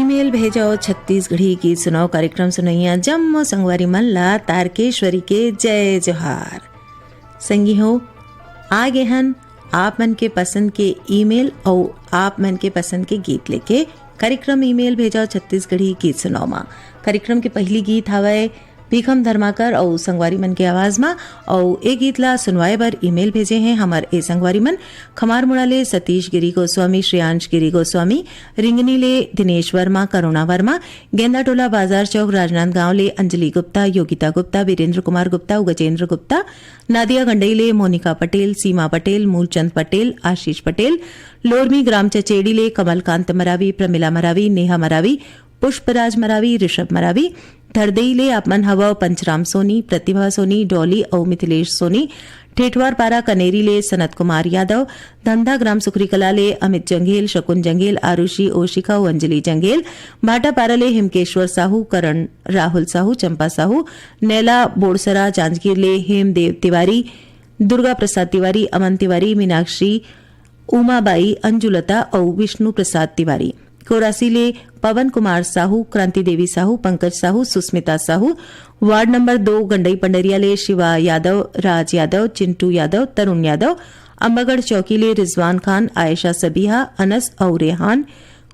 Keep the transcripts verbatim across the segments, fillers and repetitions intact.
Email भेजो छत्तीसगढ़ी गीत सुनाओ कार्यक्रम सुनइया जम्मो संगवारी मन ला तारकेश्वरी के जय जोहार। संगी हो, आ गे हन आप मन के पसंद के ईमेल अउ आप मन के पसंद के गीत लेके कार्यक्रम ईमेल भेजो छत्तीसगढ़ी गीत सुनाओ मा। कार्यक्रम के पहली गीत हवय भीखम धर्माकर अउ संगवारी मन के आवाज मा। अउ ए गीत ला सुनवाए बर ईमेल भेजे हैं हमर ए संगवारी मन। खमारमुड़ा ले सतीश गिरी गोस्वामी, श्रेयांश गिरी गोस्वामी, रिंगनी ले दिनेश वर्मा, करुणा वर्मा, गेंदा टोला बाजार चौक राजनांदगांव ले अंजलि गुप्ता, योगिता गुप्ता, वीरेंद्र कुमार गुप्ता अउ गजेंद्र गुप्ता, नादिया गंडई ले मोनिका पटेल, सीमा पटेल, मूलचंद पटेल, आशीष पटेल, लोरमी ग्राम चचेड़ी ले कमलकांत मरावी, प्रमिला मरावी, नेहा मरावी, पुष्पराज मरावी, ऋषभ मरावी, धरदेई ले आप मन हवव पंचराम सोनी, प्रतिभा सोनी, डॉली अउ मिथिलेश सोनी, ठेठवार पारा कनेरी ले सनत कुमार यादव, धंधा ग्राम सुखरी कला ले अमित जंघेल, शकुन जंघेल, आरुषि ओशिका अउ अंजलि जंघेल, भाटापारा ले हिमकेश्वर साहू, करण राहुल साहू, चंपा साहू, नैला बोड़सरा जांजगीर ले हेमदेव तिवारी, दुर्गा प्रसाद तिवारी, अमन तिवारी, मीनाक्षी, उमाबाई, अंजुलता अउ विष्णु प्रसाद तिवारी। कोरासी ले पवन कुमार साहू, क्रांति देवी साहू, पंकज साहू, सुस्मिता साहू, वार्ड नंबर दो गंडई पंडरिया ले शिवा यादव, राज यादव, चिंटू यादव, तरुण यादव, अम्बागढ़ चौकी ले रिजवान खान, आयशा सबिहा, अनस अउ रेहान,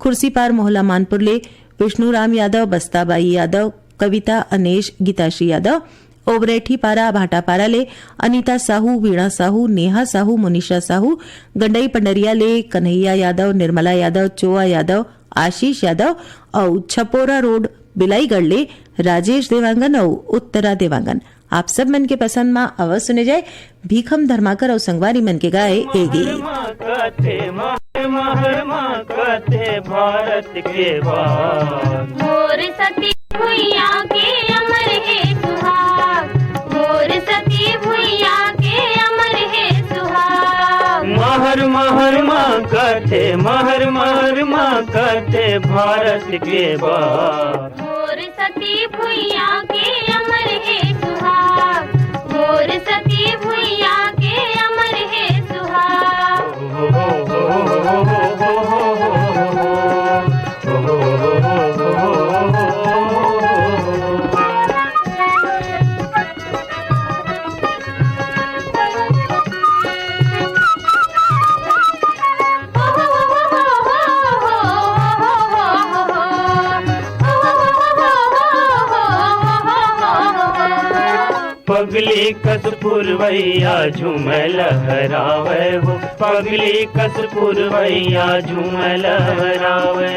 खुर्सीपार मोहला मानपुर ले विष्णुराम यादव, बस्ताबाई यादव, कविता अनेश, गीताश्री यादव, ओबरेठी पारा, भाटापारा ले अनिता साहू, वीणा साहू, नेहा साहू, मोनिशा साहू, गंडई पंडरिया ले कन्हैया यादव, निर्मला यादव, चोआ यादव, आशीष यादव अउ छपोरा रोड बिलाईगढ़ ले राजेश देवांगन अउ उत्तरा देवांगन। आप सब मन के पसंद मा अवश्य सुने जाए भीखम धर्माकर अउ संगवारी मन के गाए ए गीत। महर मा कथे, महर मा कथे भारत के बात। मोर सती भुइयां के अमर हे सुहाग, मोर सती भुइयां के अमर हे सुहाग। महर महर मा कथे, महर महर मा कथे भारत के बात। मोर सती भुइयां के अमर हे सुहाग, मोर सती भुइयां के अमर हे सुहाग। पगली कस पुरवैया झूमै लहरावै हो, पगली कस पुरवैया झूमै लहरावै।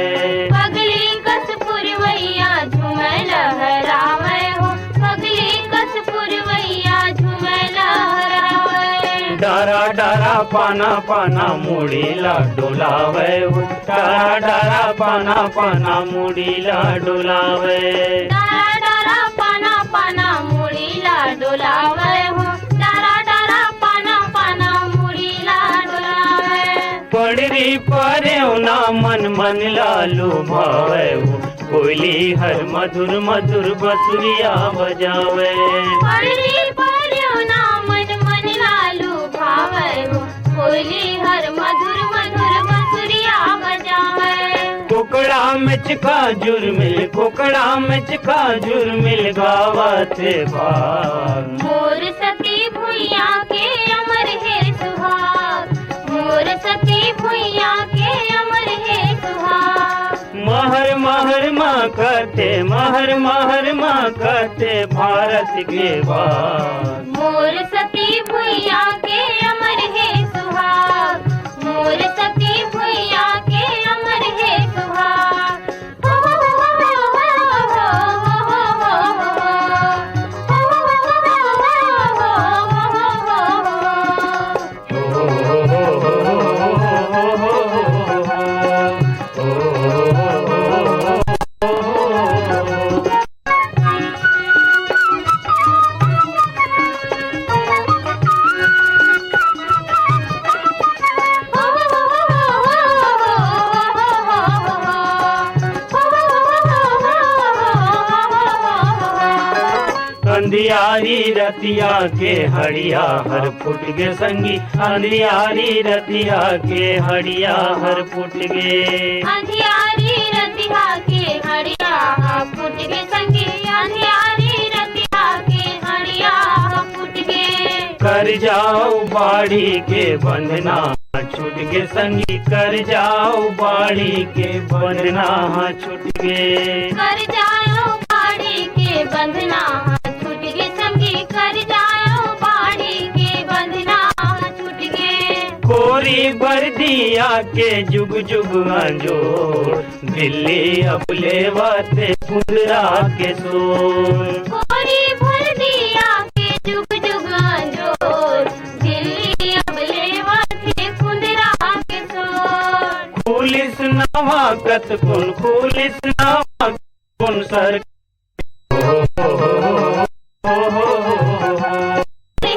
पगली कस पुरवैया झूमै लहरावै हो, पगली कस पुरवैया झूमै लहरावै। डारा डारा पाना पाना मुड़ी ला डोलावै हो, डारा डारा पाना पाना मुड़ी ला डोलावै। डारा डारा पाना पाना मुड़ी ला डोलावै हो, डारा डारा पाना पाना मुड़ी ला डोलावै। पड़री परेव ना मन मन ला लुभावै हो, कोयली हर मधुर मधुर बसुरिया बजावै। पड़री परेव ना मन मन ला लुभावै हो, कोयली हर मधुर मधुर बसुरिया बजावै। कोकड़ा मेचका जुरमिल, कोकड़ा मेचका जुरमिल गावत हे भाग। मोर सती भुइयां के अमर हे सुहाग, मोर सती भुइयां के अमर हे सुहाग। महर महर मा कथे, महर महर मा कथे भारत के बात। मोर सती भुइयां के अमर हे सुहाग, मोर सती भुइयां के अमर हे सुहाग। अंधियारी रतिया के हड़िया हर फुट गे संगी, अंधियारी रतिया के हड़िया हर फुट गे। अंधियारी रतिया के कर जाओ बाड़ी के बंधना छूट गे संगी, कर जाओ बाड़ी के बंधना छूट गे। कर जाओ बाड़ी के बंधना छूट गे संगी, कर जाओ बाड़ी के बंधना छूट गे। कोरी बरदिया के जुग जुग अंजोर, दिल्ली अब लेवत कुंदरा के सोर। कोरी बरदिया के जुग जुग अंजोर, दिल्ली अब लेवत कुंदरा के सोर। खुलिस नवा कतकुन, खुलिस नवा कतकुन सर।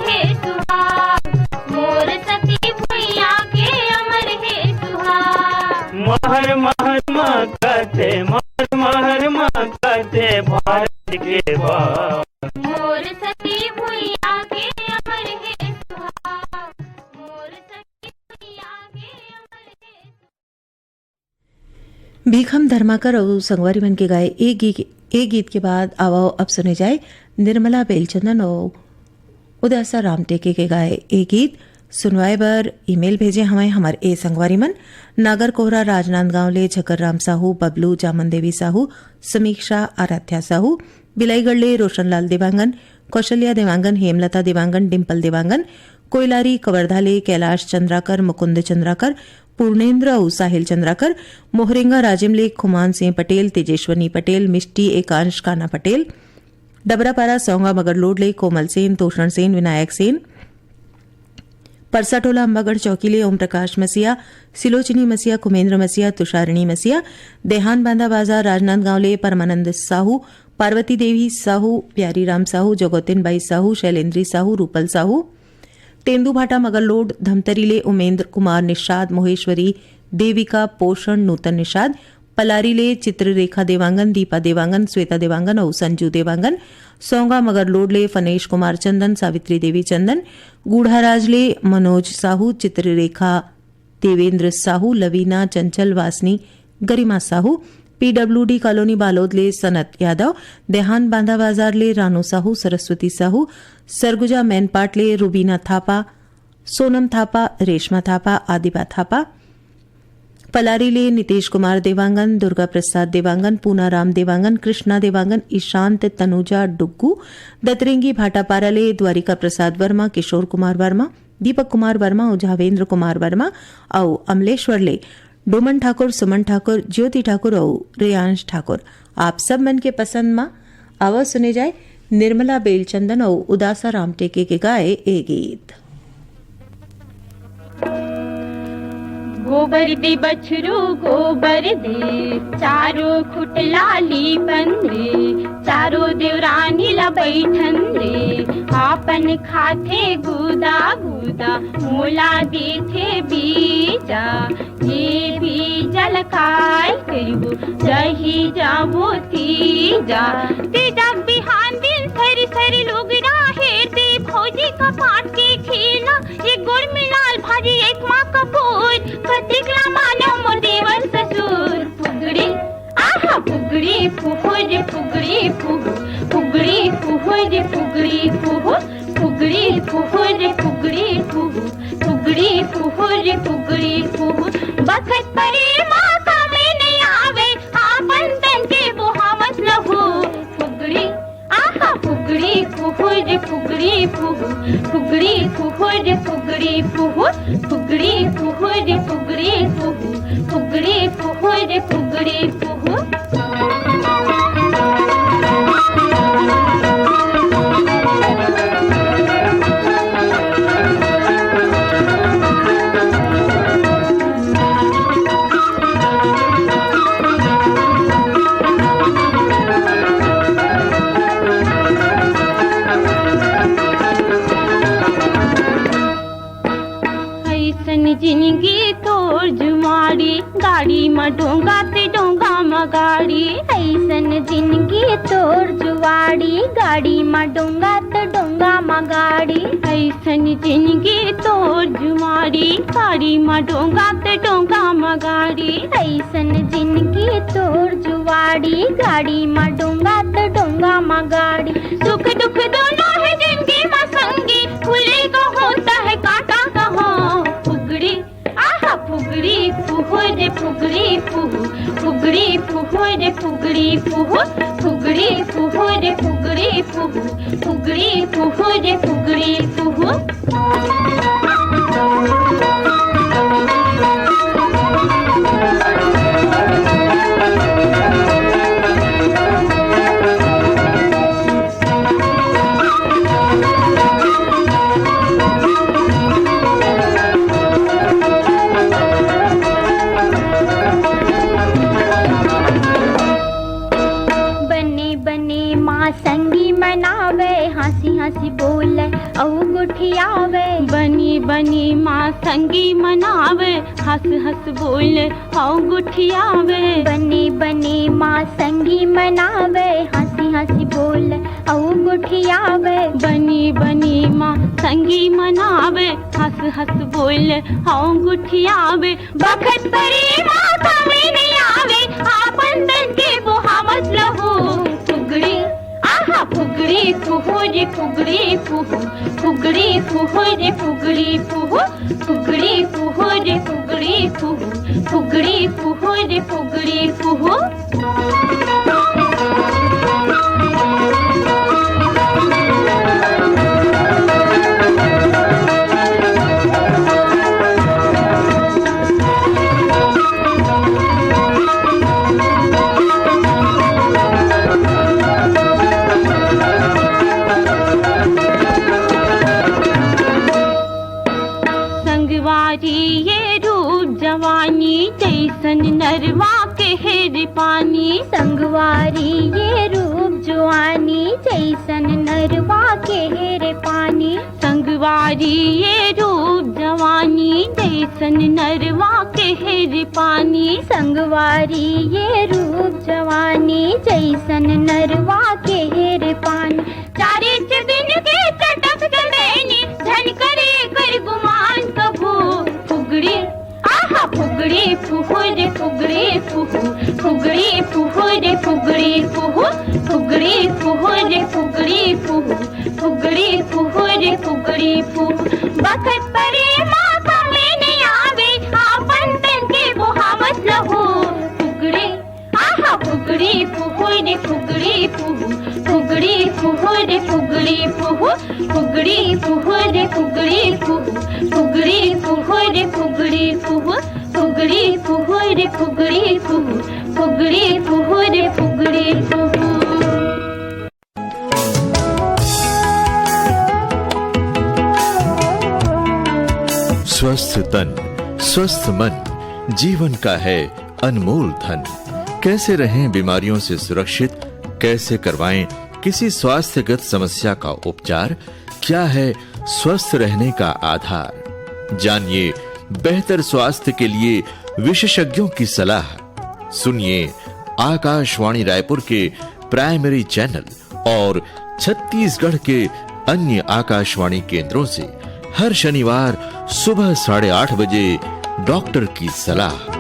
हे सुहाग, मोर सती भुइयां के अमर हे सुहाग। महर महर मा कथे, महर महर मा कथे भारत के बाग। मोर सती भुइयां के अमर हे सुहाग, मोर सती भुइयां के अमर हे। भीखम धर्माकर अउ संगवारी मन के गाए ए गीत, ए गीत के बाद आवव अब सुने जाए निर्मला बेलचंदन अउ उदासा रामटेके के गाए ए गीत। सुनवाए बर ईमेल भेजे हवंय हमर ए संगवारी मन, नागर कोहरा राजनांदगांव ले झकर राम साहू, बबलू, जामन देवी साहू, समीक्षा, आराध्या साहू, बिलाईगढ़ ले रोशनलाल देवांगन, कौशल्या देवांगन, हेमलता देवांगन, डिंपल देवांगन, कोइलारी कवर्धा ले कैलाश चंद्राकर, मुकुंद चंद्राकर, पूर्णेंद्र अउ साहिल चंद्राकर, मोहरेंगा राजिम ले खुमान सिंह पटेल, तेजेश्वनी पटेल, मिष्टी एकांश काना पटेल, डबरापारा सौंगा मगरलोड ले कोमल सेन, तोषण सेन, विनायक सेन, परसाटोला अम्बागढ़ चौकी ले ओम प्रकाश मसीहा, सिलोचनी मसीहा, कुमेंद्र मसीहा, तुषारिणी मसीहा, देहान बांधा बाजार राजनांदगांव ले परमानंद साहू, पार्वती देवी साहू, प्यारी राम साहू, जगोतिन बाई साहू, शैलेंद्री साहू, रूपल साहू, तेंदूभाटा मगरलोड धमतरी ले उमेंद्र कुमार निषाद, मोहेश्वरी देविका पोषण नूतन निषाद, पलारी ले चित्ररेखा देवांगन, दीपा देवांगन, श्वेता देवांगन अउ संजू देवांगन, सौंगा मगरलोड ले फनेश कुमार चंदन, सावित्री देवी चंदन, गूढ़ाराज ले मनोज साहू, चित्ररेखा देवेंद्र साहू, लवीना चंचल, वासनी गरिमा साहू, पीडब्ल्यूडी कॉलोनी बालोद ले सनत यादव, देहान बांधा बाजार ले रानू साहू, सरस्वती साहू, सरगुजा मैनपाट ले रुबीना थापा, सोनम थापा, रेशमा थापा, आदिबा थापा, पलारी ले नितेश कुमार देवांगन, दुर्गा प्रसाद देवांगन, पूनाराम देवांगन, कृष्णा देवांगन, ईशांत, तनुजा, डुग्गू, दतरेंगी भाटापारा ले द्वारिका प्रसाद वर्मा, किशोर कुमार वर्मा, दीपक कुमार वर्मा अउ झावेंद्र कुमार वर्मा अउ अमलेश्वर ले डोमन ठाकुर, सुमन ठाकुर, ज्योति ठाकुर अउ रेयांश ठाकुर। आप सब मन के पसंद मा आवा सुने जाए निर्मला बेलचंदन अउ उदासा रामटेके के गाए ए गीत। गोबर दे बछरू गोबर दे, चारों खुटला लीपन दे, चारों देवरानी ला बैठन दे। आपन खाथे गुदा गुदा, मोला देथे बीजा। ये बीजा ल काय करिबो, जही जाबो तीजा। तीजा बिहान दिन सरी सरी लुगरा हेर दे, भौजी कपाट के खीला। एक गोड़ में लाल भाजी, एक मा कपूर, कतिक ला मानो मोर देवर ससुर। फुगड़ी, आहा, फुगड़ी फुहुर, फुगड़ी फुहु, फुगड़ी फुहुर, फुगड़ी फुहु, फुगड़ी फुहुर, फुगड़ी फुहु, फुगड़ी फुहुर, फुगड़ी फुहु। बखत परे मा कामे नइ आवे, आपन तन के बोहावत लहू। फुगड़ी, आहा, फुगड़ी फुहुर, फुगड़ी फुहु, फुगड़ी फुहुर, फुगड़ी फुहु, फुगड़ी फुहुर, फुगड़ी फुहु, फुगड़ी फुहुर, फुगड़ी फुहु। अइसन जिनगी तोर जुमाड़ी, गाड़ी म डोंगा ते डोंगा म गाड़ी। अइसन जिनगी तोर जुआड़ी, गाड़ी म डोंगा ते डोंगा म गाड़ी। अइसन जिनगी तोर जुमाड़ी, गाड़ी म डोंगा ते डोंगा म गाड़ी। अइसन जिनगी तोर जुआड़ी, गाड़ी म डोंगा ते डोंगा म गाड़ी। सुख दुख दोनों हे जिनगी म संगी, खुले कहो फुगड़ी फुहू, फुगड़ी फुहू रे फुगड़ी फुहू, फुगड़ी फुहू रे फुगड़ी फुहू, फुगड़ी फुहू रे फुगड़ी फुहू। बने बने माँ संगी मनावे, हँसी हँसी बोले अउ गोठियावे। बने बने माँ संगी मनावे, हँस हँस बोले अउ गोठियावे। बने बने माँ संगी मनावे, हँसी हँसी बोले अउ गोठियावे। बने बने माँ संगी मनावे, हँस हँस बोले अउ गोठियावे। बखत परे माँ कमी नइ आवे, आपन तन के बोहा मत लहू। फुगड़ी, आहा, फुगड़ी फुहू रे फुगड़ी फुहू, फुगड़ी फुहू रे फुगड़ी फुहू, फुगड़ी फुहू रे फुगड़ी फुहू, फुगड़ी फुहू रे फुगड़ी फुहू। संगवारी ये रूप जवानी, जैसन नरवा के हेर पानी। संगवारी ये रूप जवानी, जैसन नरवा के हेर पानी। संगवारी ये रूप जवानी, जैसन नरवा के हेर पानी। संगवारी ये रूप जवानी, जैसन नरवा के हेर पानी। चारिच दिन के चटक के मैनी, झन करे कर गुमान कभू। फुगड़ी, आहा, फुगड़ी फुहू रे फुगड़ी फुहू, फुगड़ी फुहू रे फुगड़ी फुहू, फुगड़ी फुहू रे फुगड़ी फुहू, फुगड़ी फुहू रे फुगड़ी फुहू। बखत परे माँ कमी नइ आवे, आपन तन के बोहा मत लहू। फुगड़ी, आहा, फुगड़ी फुहू रे फुगड़ी फुहू, फुगड़ी फुहू रे फुगड़ी फुहू, फुगड़ी फुहू रे फुगड़ी फुहू, फुगड़ी फुहू रे फुगड़ी फुहू, फुगड़ी फुहू रे फुगड़ी फुहू, फुगड़ी फुहू रे फुगड़ी फुहू। स्वस्थ तन, स्वस्थ मन, जीवन का है अनमोल धन। कैसे रहें बीमारियों से सुरक्षित, कैसे करवाएं किसी स्वास्थ्यगत समस्या का उपचार, क्या है स्वस्थ रहने का आधार, जानिए बेहतर स्वास्थ्य के लिए विशेषज्ञों की सलाह। सुनिए आकाशवाणी रायपुर के प्राइमरी चैनल और छत्तीसगढ़ के अन्य आकाशवाणी केंद्रों से हर शनिवार सुबह साढ़े आठ बजे डॉक्टर की सलाह।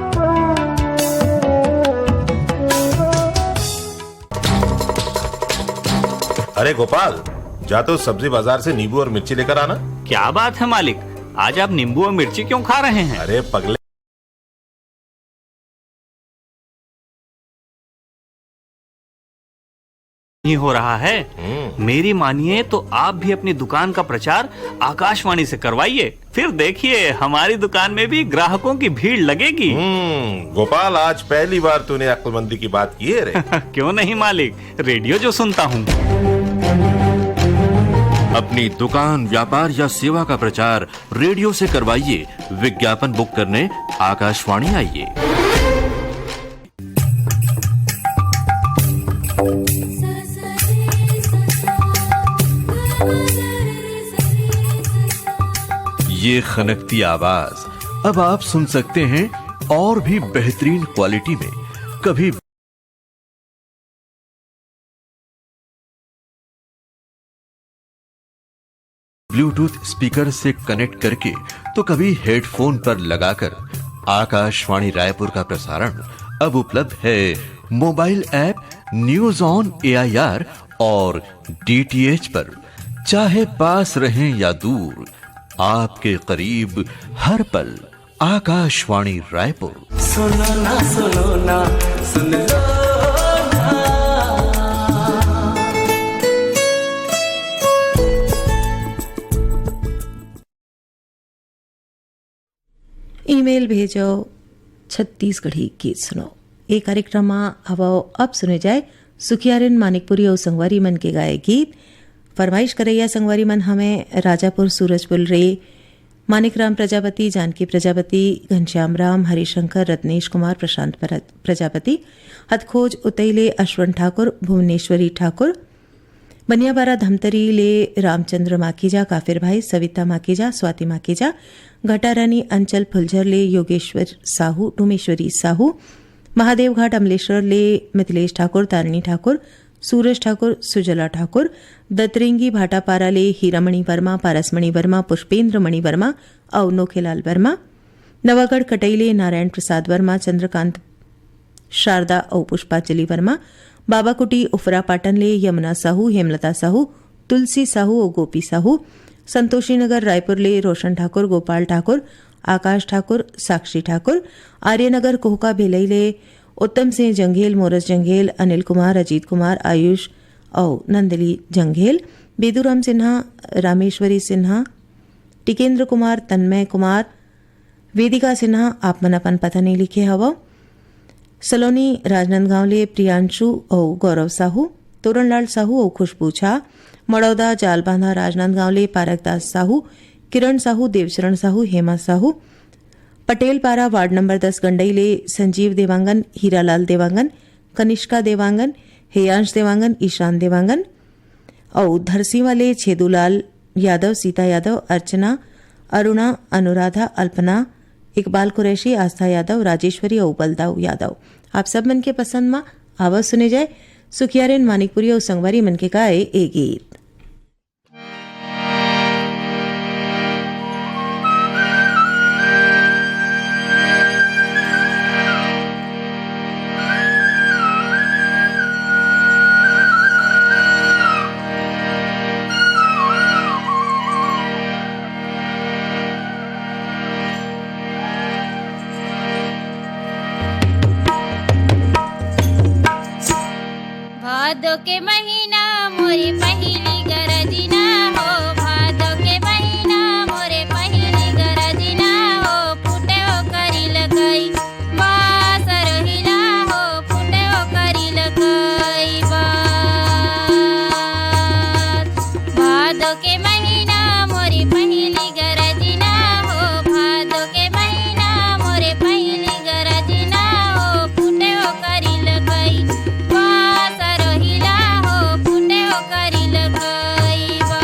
अरे गोपाल, जा तो सब्जी बाजार से नींबू और मिर्ची लेकर आना। क्या बात है मालिक, आज आप नींबू और मिर्ची क्यों खा रहे हैं? अरे पगले, नहीं हो रहा है। हम्म। मेरी मानिए तो आप भी अपनी दुकान का प्रचार आकाशवाणी से करवाइए, फिर देखिए हमारी दुकान में भी ग्राहकों की भीड़ लगेगी। हम्म, गोपाल, आज पहली बार तूने अक्लमंदी की बात की है रे। क्यों नहीं मालिक, रेडियो जो सुनता हूँ। अपनी दुकान, व्यापार या सेवा का प्रचार रेडियो से करवाइए। विज्ञापन बुक करने आकाशवाणी आइए। ये खनकती आवाज अब आप सुन सकते हैं और भी बेहतरीन क्वालिटी में। कभी ब्लूटूथ स्पीकर से कनेक्ट करके, तो कभी हेडफोन पर लगाकर। आकाशवाणी रायपुर का प्रसारण अब उपलब्ध है mobile app news on AIR और डीटीएच पर। चाहे पास रहें या दूर, आपके करीब हर पल आकाशवाणी रायपुर। सुनो ना, सुनो ना, सुन लो ना। ईमेल भेजो, छत्तीसगढ़ी गीत सुनो। ये कार्यक्रम मा आवो, अब सुने जाए सुखियारिन मानिकपुरी अउ संगवारी मन के गाए गीत। फरमाइश करैया संगवारी मन हमें राजापुर सूरजपुर ले मानिक राम प्रजापति, जानकी प्रजापति, घनश्याम राम, हरिशंकर, रत्नेश कुमार, प्रशांत पर-, प्रजापति, हथखोज उतई ले अश्वन ठाकुर, भुवनेश्वरी ठाकुर, बनियाबारा धमतरी ले रामचंद्र माकीजा, काफिर भाई, सविता माकीजा, स्वाति माकीजा, घटारानी अंचल फुलझर ले योगेश्वर साहू, डूमेश्वरी साहू, महादेवघाट अमलेश्वर ले मिथिलेश ठाकुर, तारिणी ठाकुर, सूरज ठाकुर, सुजला ठाकुर, दतरेंगी भाटापारा ले हीरामणि वर्मा, पारसमणि वर्मा, पुष्पेंद्र मणि वर्मा अउ नोखेलाल वर्मा, नवागढ़ कटई ले नारायण प्रसाद वर्मा, चंद्रकांत शारदा अउ पुष्पांजलि वर्मा, बाबाकुटी उफरा पाटन ले यमुना साहू, हेमलता साहू, तुलसी साहू अउ गोपी साहू, संतोषी नगर रायपुर ले रोशन ठाकुर, गोपाल ठाकुर, आकाश ठाकुर, साक्षी ठाकुर, आर्यनगर कोहका भिलई ले उत्तम सिंह जंघेल, मोरस जंघेल, अनिल कुमार, अजीत कुमार, आयुष अउ नंदली जंघेल, बेदूराम सिन्हा, रामेश्वरी सिन्हा, टिकेंद्र कुमार, तन्मय कुमार, वेदिका सिन्हा, आप मन अपन पता नइ लिखे हवव। सलोनी राजनांदगांव ले प्रियांशु अउ गौरव साहू, तोरणलाल साहू अउ खुशबू झा, मड़ौदा जालबांधा राजनांदगांव ले पारकदास साहू, किरण साहू, देवचरण साहू, हेमा साहू, पटेलपारा वार्ड नंबर दस गंडई ले संजीव देवांगन, हीरालाल देवांगन, कनिष्का देवांगन, हेयांश देवांगन, ईशान देवांगन, अउ धरसीवा ले छेदूलाल यादव, सीता यादव, अर्चना, अरुणा, अनुराधा, अल्पना, इकबाल कुरैशी, आस्था यादव, राजेश्वरी अउ बलदाऊ यादव। आप सब मन के पसंद म आवत सुने जाए सुखियारिन मानिकपुरी अउ संगवारी मन के गाए ए गीत। भादो के महीना मोरे पहिली गरजना हो, भादो के महीना मोरे पहिली गरजना हो, फूटे ओ करिल कई बास रोहिला हो, फूटे ओ करिल कई बास। भादो के महीना मोरे पहिली गरजना हो, भादो के महीना मोरे पहिली गरजना हो, फूटे ओ करिल कई बास रोहिला हो, फूटे ओ करिल कई बास।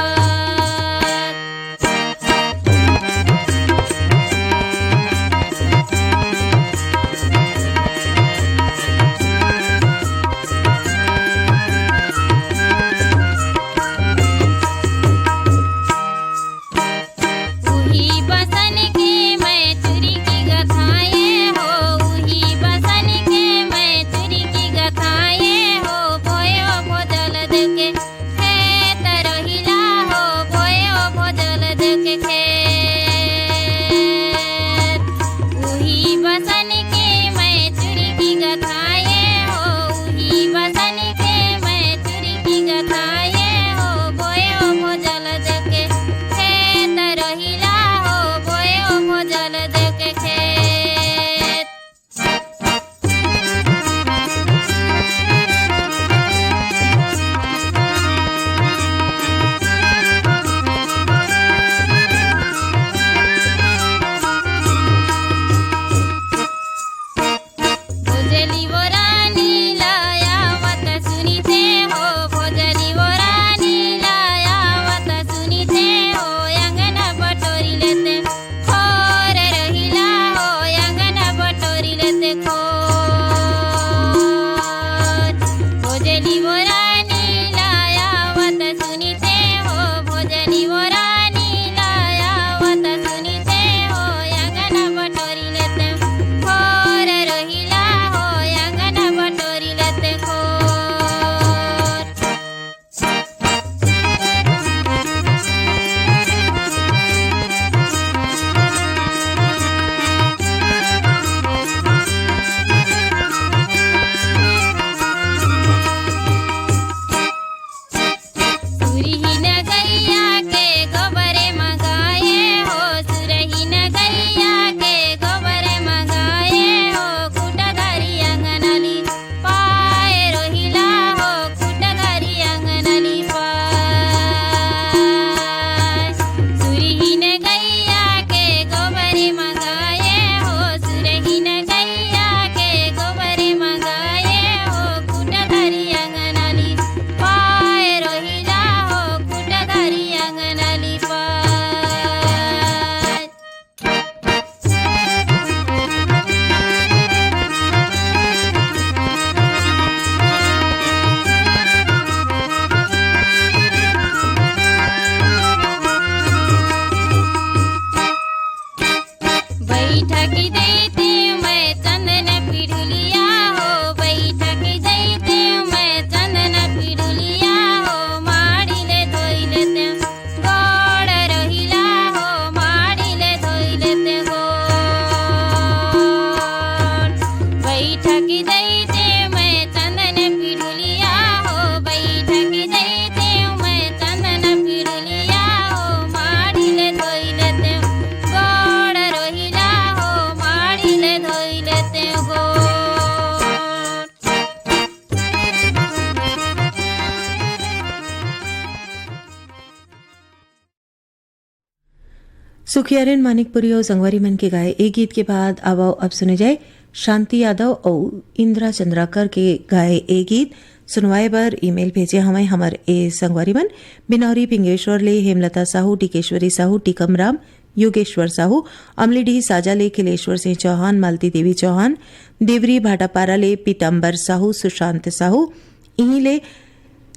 सुखियारिन मानिकपुरी अउ संगवारी मन के गाए ए गीत के बाद आवव अब सुने जाए शांति यादव अउ इंदिरा चंद्राकर के गाए ए गीत। सुनवाए बर ईमेल भेजे हवय हमर ए संगवारी मन, बिनौरी भिंगेश्वर ले हेमलता साहू, टिकेश्वरी साहू, टीकम राम, योगेश्वर साहू, अमलीडीह साजा ले खिलेश्वर सिंह चौहान, मालती देवी चौहान, देवरी भाटापारा ले पीताम्बर साहू, सुशांत साहू, इहीं ले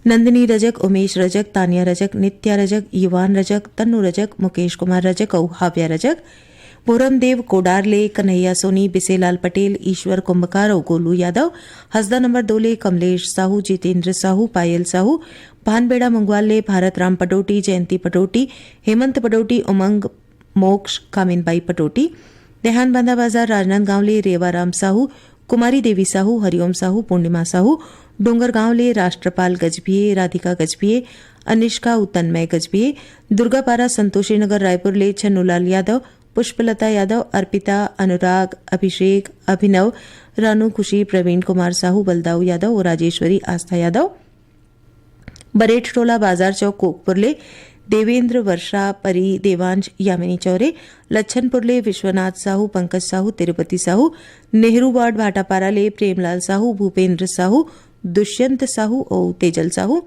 नंदिनी रजक, उमेश रजक, तानिया रजक, नित्या रजक, युवान रजक, तन्नू रजक, मुकेश कुमार रजक अउ हाव्या रजक। भोरम देव कोडार ले कन्हैया सोनी, बिसेलाल पटेल, ईश्वर कुंभकार अउ गोलू यादव। हसदा नंबर दो ले कमलेश साहू, जितेंद्र साहू, पायल साहू। भानबेड़ा मंगवाल ले भारत राम पटोटी, जयंती पटोटी, हेमंत पटोटी, उमंग, मोक्ष, कामिनबाई पटोटी। देहानबांधा बाजार राजनांदगांव ले रेवाराम साहू, कुमारी देवी साहू, हरिओम साहू, पूर्णिमा साहू। डोंगरगांव ले राष्ट्रपाल गजभिये, राधिका गजभिये, अनिष्का अउ तन्मय गजभिये। दुर्गापारा संतोषी नगर रायपुर ले छन्नूलाल यादव, पुष्पलता यादव, अर्पिता, अनुराग, अभिषेक, अभिनव, रानू खुशी, प्रवीण कुमार साहू, बलदाऊ यादव अउ राजेश्वरी आस्था यादव। बरेठटोला बाजार चौक कोकपुर ले देवेंद्र, वर्षा, परी, देवांश, यामिनी चौरे। लच्छनपुर ले विश्वनाथ साहू, पंकज साहू, तिरुपति साहू। नेहरू वार्ड भाटापारा ले प्रेमलाल साहू, भूपेंद्र साहू, दुष्यंत साहू अउ तेजल साहू।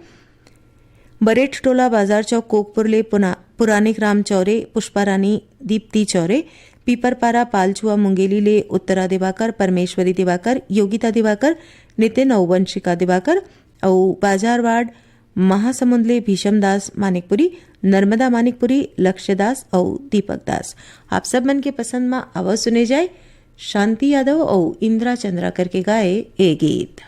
बरेठटोला बाजार चौक कोकपुर ले पुना-, पुरानिक राम चौरे, पुष्पा रानी, दीप्ति चौरे। पीपरपारा पालछुआ मुंगेली ले उत्तरा दिवाकर, परमेश्वरी दिवाकर, योगिता दिवाकर, नितिन अउ वंशिका दिवाकर। अउ बाजार वार्ड महासमुंद ले भीषम दास मानिकपुरी, नर्मदा मानिकपुरी, लक्ष्य दास अउ दीपक दास। आप सब मन के पसंद म आवा सुने जाए शांति यादव अउ इंदिरा चंद्राकर के गाए ए गीत।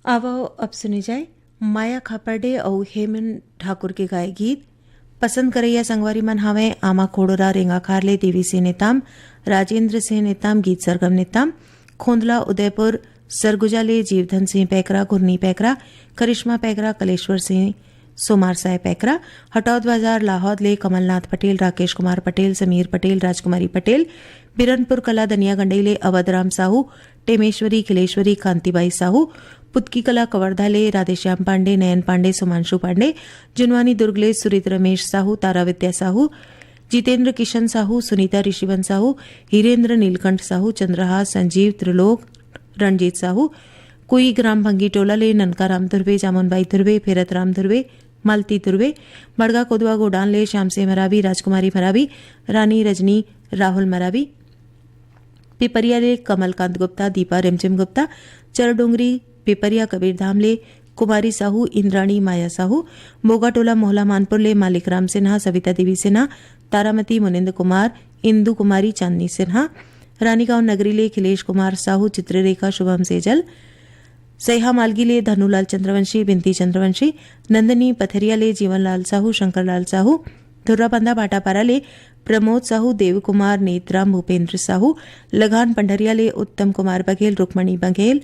आवव अब सुने जाए माया खापर्डे अउ हेमन ठाकुर के गाए गीत। पसंद करैया संगवारी मन हावय आमा खोड़ोरा रेंगाखार ले देवी सिंह नेताम, राजेंद्र सिंह नेताम, गीत सरगम नेताम, खोंदला उदयपुर सरगुजा ले जीवधन सिंह पैकरा, घुरनी पैकरा, करिश्मा पैकरा, कलेश्वर सिंह, सोमार साय पैकरा, हटौद बाजार लाहौद ले कमलनाथ पटेल, राकेश कुमार पटेल, समीर पटेल, राजकुमारी पटेल, बिरनपुर कला दनिया गंडई ले अवध राम साहू, टेमेश्वरी, खिलेश्वरी, कांतिबाई साहू, पुतकी कला कवर्धा ले राधेश्याम पांडे, नयन पांडे, सुमांशु पांडे, जुनवानी दुर्ग ले सुरित रमेश साहू, तारा विद्या साहू, जितेंद्र किशन साहू, सुनीता ऋषिवन साहू, हिरेंद्र नीलकंठ साहू, चंद्रहास, संजीव, त्रिलोक, रणजीत साहू, कुई ग्राम भंगी टोला ले ननका राम धुर्वे, जामुनबाई धुर्वे, फेरत राम धुर्वे, मालती धुर्वे, बड़गा कोदवा गोडान ले श्याम सिंह मरावी, राजकुमारी मरावी, रानी रजनी, राहुल मरावी, पिपरिया ले कमलकांत गुप्ता, दीपा रिमझिम गुप्ता, चरडोंगरी पिपरिया कबीरधाम ले कुमारी साहू, इंद्राणी माया साहू, बोगाटोला मोहला मानपुर ले मालिक राम सिन्हा, सविता देवी सिन्हा, तारामती मुनिंद कुमार, इंदु कुमारी चांदनी सिन्हा, रानीगांव नगरी ले खिलेश कुमार साहू, चित्ररेखा शुभम सेजल, सैहा मालगी ले धनुलाल चंद्रवंशी, बिनती चंद्रवंशी, नंदिनी पथरिया ले जीवनलाल साहू, शंकरलाल साहू, धुर्राबांधा भाटापारा ले प्रमोद साहू, देव कुमार, नेतराम, भूपेंद्र साहू, लगान पंडरिया ले उत्तम कुमार बघेल, रुक्मणी बघेल,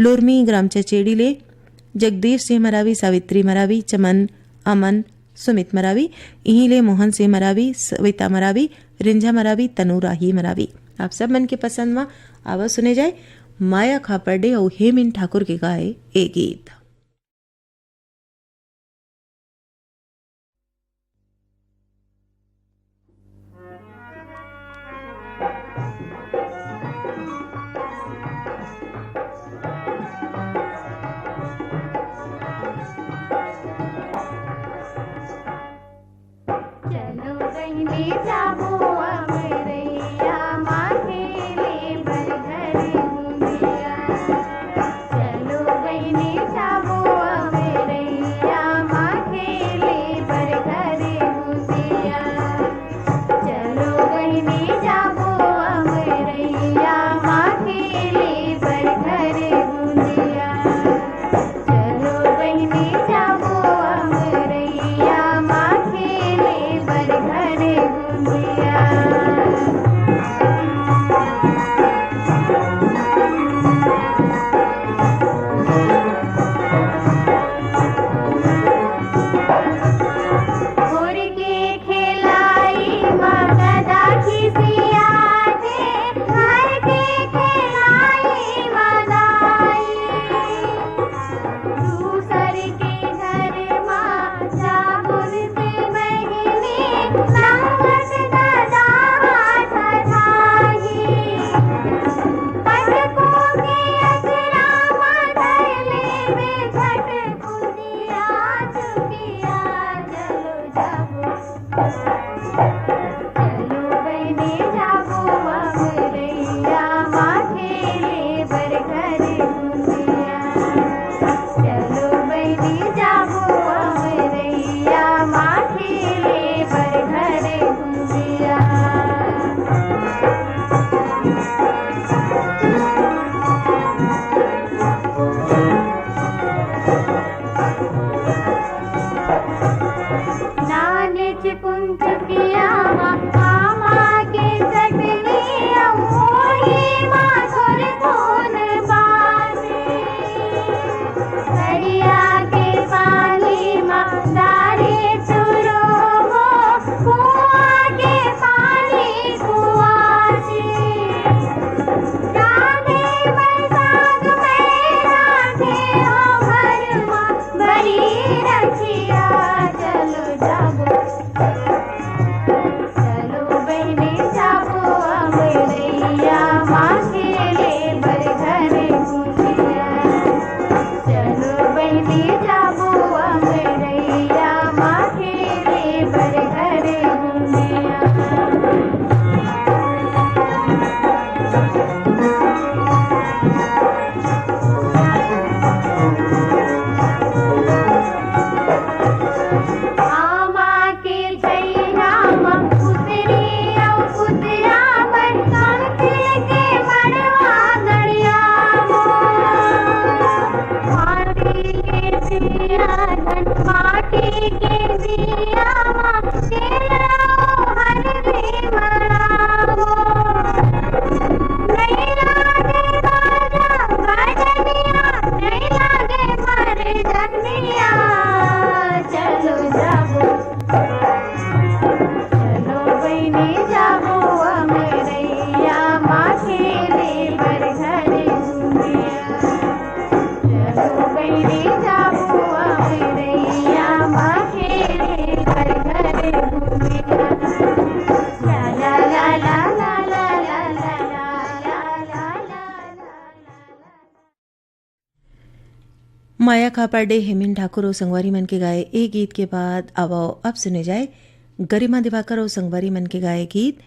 लोरमी ग्राम चचेड़ी ले जगदीश सिंह मरावी, सावित्री मरावी, चमन, अमन, सुमित मरावी, इहीं ले मोहन सिंह मरावी, सविता मरावी, रिंझा मरावी, तनु राही मरावी। आप सब मन के पसंद म आवा सुने जाए माया खापर्डे अउ हेमिन ठाकुर के गाए ए गीत। चलो बहिनी जाबो अमरैया माँ खेले बर घर दुनिया। चलो बहिनी जाबो माया खापाडे, हेमिन ठाकुर अउ संगवारी मन के गाए ए गीत के बाद आवव अब सुने जाए गरिमा दिवाकर अउ संगवारी मन के गाए गीत।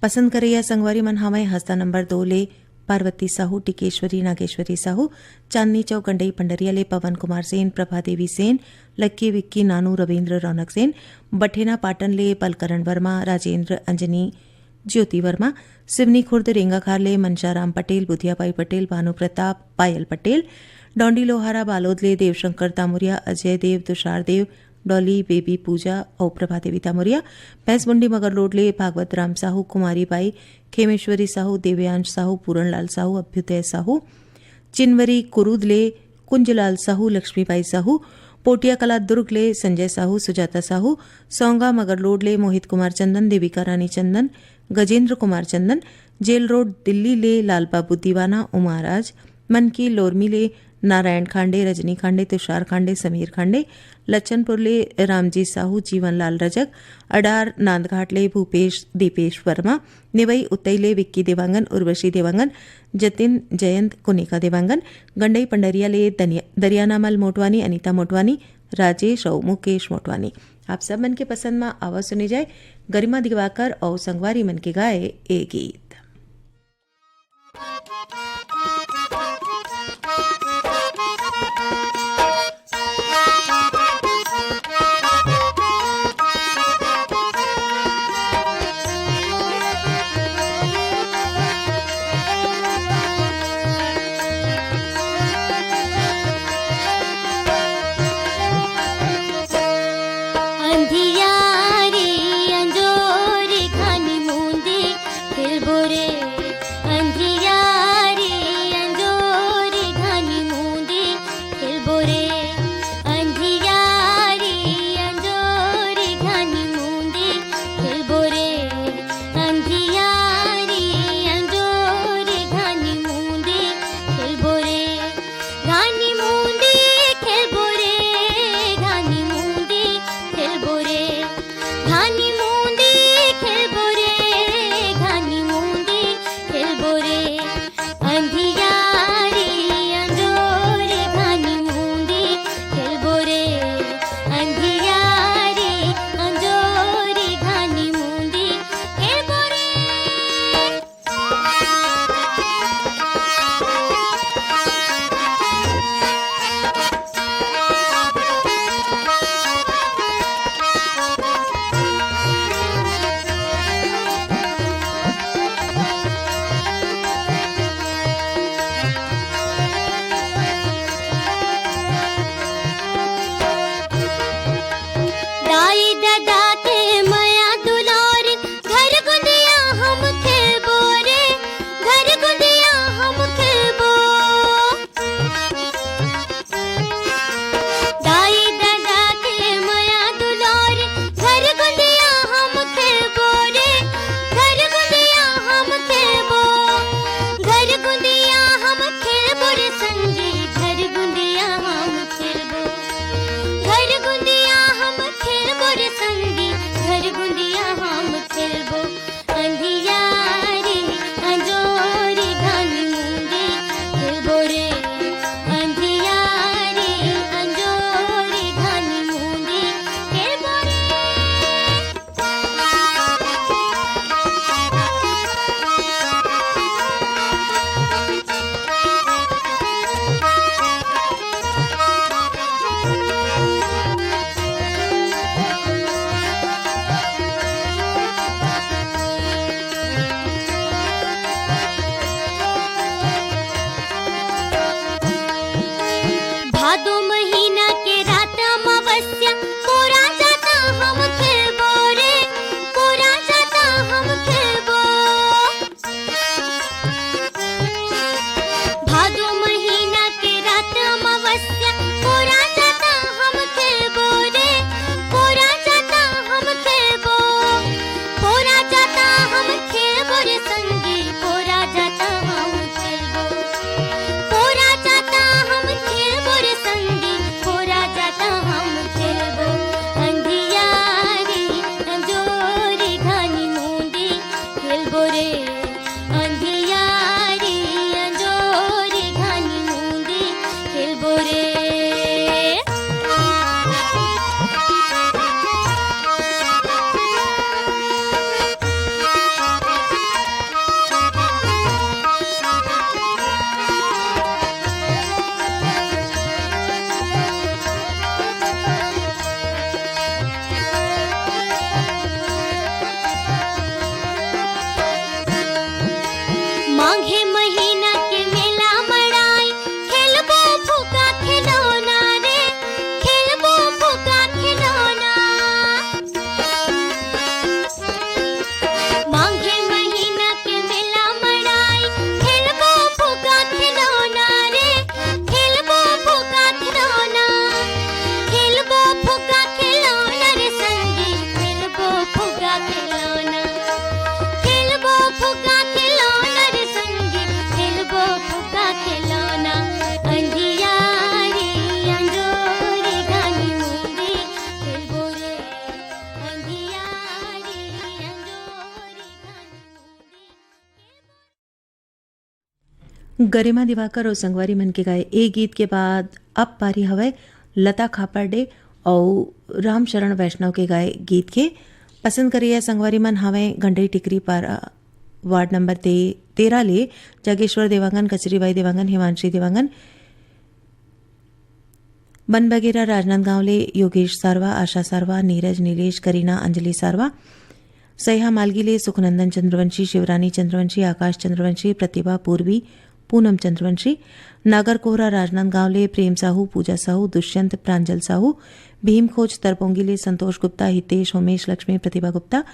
पसंद करइया संगवारी मन हावय हस्ता नंबर दो ले पार्वती साहू, टिकेश्वरी, नागेश्वरी साहू, चांदनी चौक गंडई पंडरिया ले पवन कुमार सेन, प्रभा देवी सेन, लक्की विक्की नानू, रविंद्र रौनक सेन, बठेना पाटन ले बलकरण वर्मा, राजेंद्र, अंजनी, ज्योति वर्मा, सिवनी खुर्द रेंगाखार ले मनशाराम पटेल, बुधियाबाई पटेल, भानु प्रताप, पायल पटेल, डौंडी लोहारा बालोद ले देवशंकर तामुरिया, अजय देव, तुषार देव, डॉली, बेबी पूजा अउ प्रभा देवी तामुरिया, भैंसमुंडी मगरलोड ले भागवत राम साहू, कुमारी बाई, खेमेश्वरी साहू, देवयांश साहू, पूरणलाल साहू, अभ्युदय साहू, चिनवरी कुरूद ले कुंजलाल साहू, लक्ष्मीबाई साहू, पोटिया कला दुर्ग ले संजय साहू, सुजाता साहू, सौंगा मगरलोड ले मोहित कुमार चंदन, देविका रानी चंदन, गजेंद्र कुमार चंदन, जेल रोड दिल्ली ले लाल बाबू दीवाना, उमाराज, मनकी लोरमी ले नारायण खांडे, रजनी खांडे, तुषार खांडे, समीर खांडे, लच्चनपुर ले रामजी साहू, जीवनलाल रजक, अडार नांदघाट ले भूपेश दीपेश वर्मा, नेवई उतई ले विक्की देवांगन, उर्वशी देवांगन, जतिन जयंत, कोनिका देवांगन, गंडई पंडरिया ले दनिया- दरियानामल मोटवानी, अनिता मोटवानी, राजेश अउ मुकेश मोटवानी। आप सब मन के पसंद म आवा सुने जाए गरिमा दिवाकर अउ संगवारी मन के गाए ए गीत। गरिमा दिवाकर अउ संगवारी मन के गाए ए गीत के बाद अब पारी हवय लता खापर्डे अउ रामशरण वैष्णव के गाए गीत के। पसंद करइया संगवारी मन हवय गंडई टिकरी पारा वार्ड नंबर ते-, तेरह ले जागेश्वर देवांगन, कचरीबाई देवांगन, हिमांशी देवांगन, बनबगेरा राजनांदगांव ले योगेश सारवा, आशा सारवा, नीरज, नीलेश, करीना, अंजलि सारवा, सैहा मालगी ले सुखनंदन चंद्रवंशी, शिवरानी चंद्रवंशी, आकाश चंद्रवंशी, प्रतिभा पूर्वी, पूनम चंद्रवंशी, नागरकोहरा राजनांदगांव ले प्रेम साहू, पूजा साहू, दुष्यंत प्रांजल साहू, भीमखोज तरपोंगी ले संतोष गुप्ता, हितेश, होमेश, लक्ष्मी, प्रतिभा गुप्ता,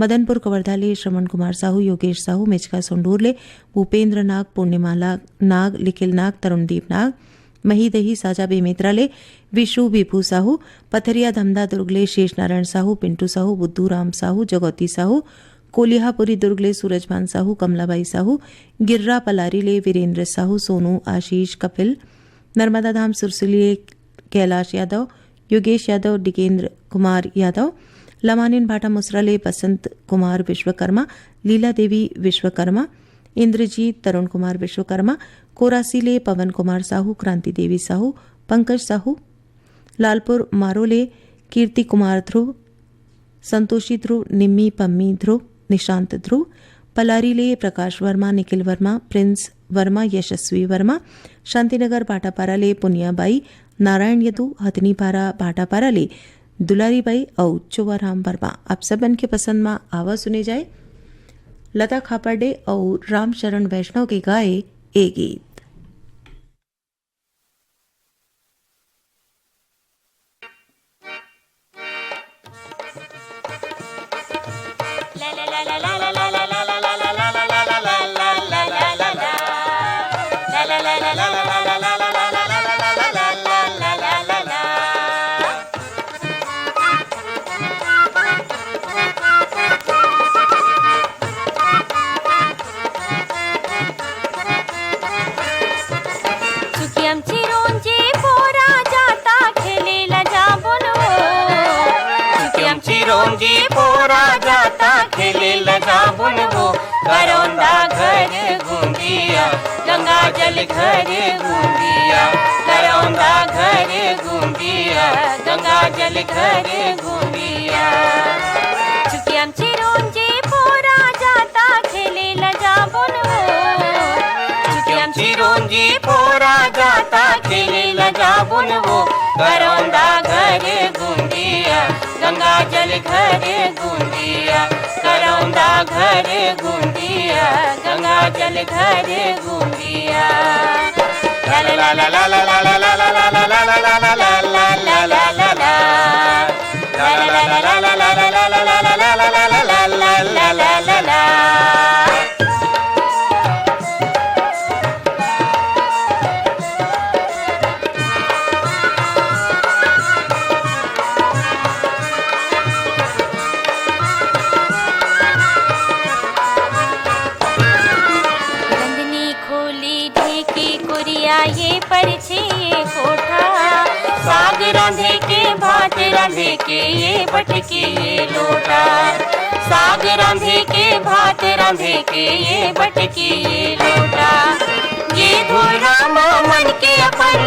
मदनपुर कवर्धा ले श्रवण कुमार साहू, योगेश साहू, मेचका सोंडूर ले भूपेंद्र नाग, पूर्णिमा ला-, नाग, लिखिल नाग, तरुणदीप नाग, महीदही साजा बेमेतरा ले विशु विभू साहू, पथरिया धमधा दुर्ग ले शेष नारायण साहू, पिंटू साहू, बुद्धू राम साहू, जगौती साहू, कोलिहापुरी दुर्ग ले सूरजभान साहू, कमलाबाई साहू, गिर्रा पलारी ले वीरेंद्र साहू, सोनू, आशीष, कपिल, नर्मदा धाम सुरसुली ले कैलाश यादव, योगेश यादव, डिकेंद्र कुमार यादव, लमानिन भाटा मुसरा ले बसंत कुमार विश्वकर्मा, लीला देवी विश्वकर्मा, इंद्रजीत, तरुण कुमार विश्वकर्मा, कोरासी ले पवन कुमार साहू, क्रांति देवी साहू, पंकज साहू, लालपुर मारो ले कीर्ति कुमार ध्रुव, संतोषी ध्रुव, निम्मी पम्मी ध्रुव, निशांत ध्रुव, पलारी ले प्रकाश वर्मा, निखिल वर्मा, प्रिंस वर्मा, यशस्वी वर्मा, शांतिनगर भाटापारा ले पुनिया बाई, नारायण यदु, हथनीपारा भाटापारा ले दुलारी बाई अउ चोवाराम वर्मा। आप सबन के पसंद मा आवा सुने जाए लता खापर्डे अउ रामशरण वैष्णव के गाए ए गीत। चुकियम चिरोंजी पोरा जाता खेले ला जाबुन वो। चुकियम चिरोंजी पोरा जाता खेले ला जाबुन वो। करौंदा घर गुंदिया, गंगा जल घर गुंदिया। करौंदा घर गुंदिया, गंगा जल घर गुंदिया। चुकियम चिरोंजी पोरा जाता खेले ला जाबुन वो। चुकियम चिरोंजी पोरा जाता खेले ला जाबुन वो। करौंदा घर गुंदिया, गंगा जल घर गुंदिया। करौंदा घर गुंदिया, गंगा जल घर गुंदिया। रंगनी खोली ढेकी कुरिया ये परछी ये कोठा। साग रांधे के, भात रांधे के ये बटकी ये लोटा। साग रांधे के, भात रांधे के ये बटकी ये लोटा। ये धुरा मा मन के अपन,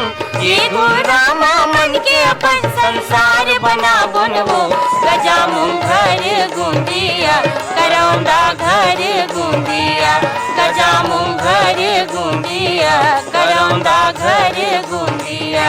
ये धुरा मा मन के अपन संसार बनाबुन वो। गजामुंह घर गुंदिया, करौंदा घर गुंदिया। गजामुंह घर गुंदिया, करौंदा घर गुंदिया।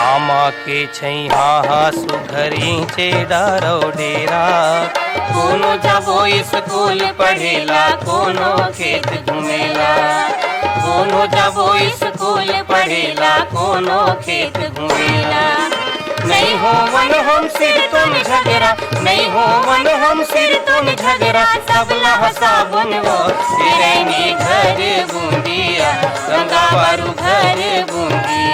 आमा के छैहा हा सुघरी चे डारौ डेरा। कोनो जाबो स्कूल पढ़ेला, कोनो खेत घूमेला। कोनो जाबो स्कूल पढ़ेला, कोनो खेत घूमेला। नहीं होवन हम सिर तुम झगड़ा, नहीं होवन हम सिर तुम झगड़ा। सबला हसाबुन वो, बिरैनी घर गुंदिया, गंगा बारू घर गुंदिया।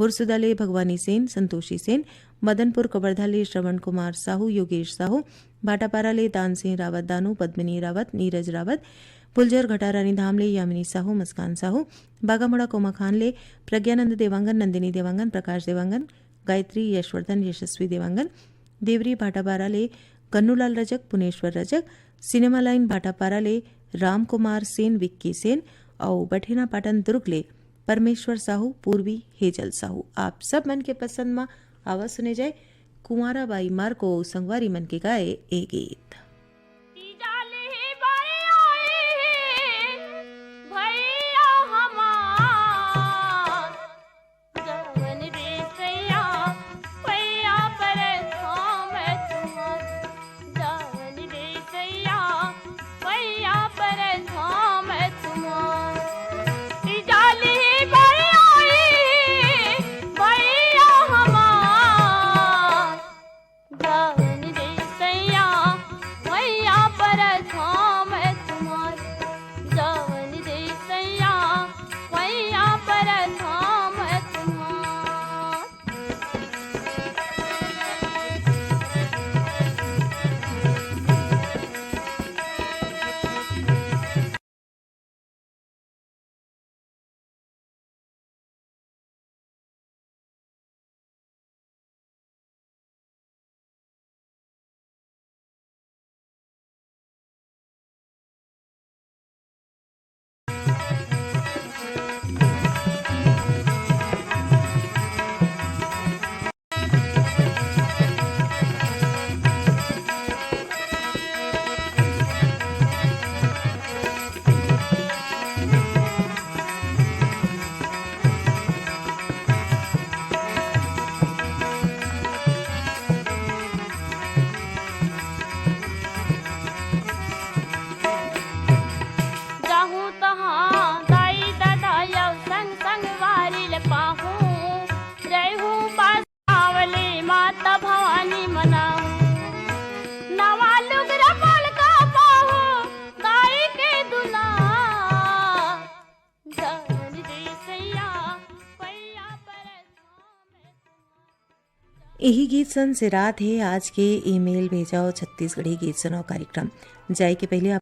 मुरसुदा ले भगवानी सेन, संतोषी सेन, मदनपुर कवर्धा ले श्रवण कुमार साहू, योगेश साहू, भाटापारा ले तानसेन रावत दानू, पद्मिनी रावत, नीरज रावत, फुलझर घटारानी धाम ले यामिनी साहू, मुस्कान साहू, बागामुड़ा कोमाखान ले प्रज्ञानंद देवांगन, नंदिनी देवांगन, प्रकाश देवांगन, गायत्री यशवर्धन, यशस्वी देवांगन, देवरी भाटापारा ले गन्नूलाल रजक, पुनेश्वर रजक, सिनेमा लाइन भाटापारा ले रामकुमार सेन, विक्की सेन, अउ बठेना पाटन दुर्ग ले परमेश्वर साहू, पूर्वी हेजल साहू। आप सब मन के पसंद म आवा सुने जाए कुंवारा बाई मार्को अउ संगवारी मन के गाए ए गीत। भैया हमार, जवन रे सैया, भैया पर धाम तुम्हार, जवन रे सैया, भैया पर धाम तुम्हार। ई जाली पर आई, भैया हमार, जवन रे सैया, भैया पर धाम तुम्हार, जवन रे सैया, भैया पर धाम तुम्हार। जाहूं तहां दाई ददा अउ संग संगवारी ल पाहूं, रहूं पास आवले माता भवानी मनाहूं, नवा लुगरा पलका पाहूं दाई के दुलार। जवन रे सैया, पैया पर धाम। यही गीत सन सिरात हे आज के ईमेल भेजाओ छत्तीसगढ़ी गीत सुनाओ कार्यक्रम। जाए के पहले आप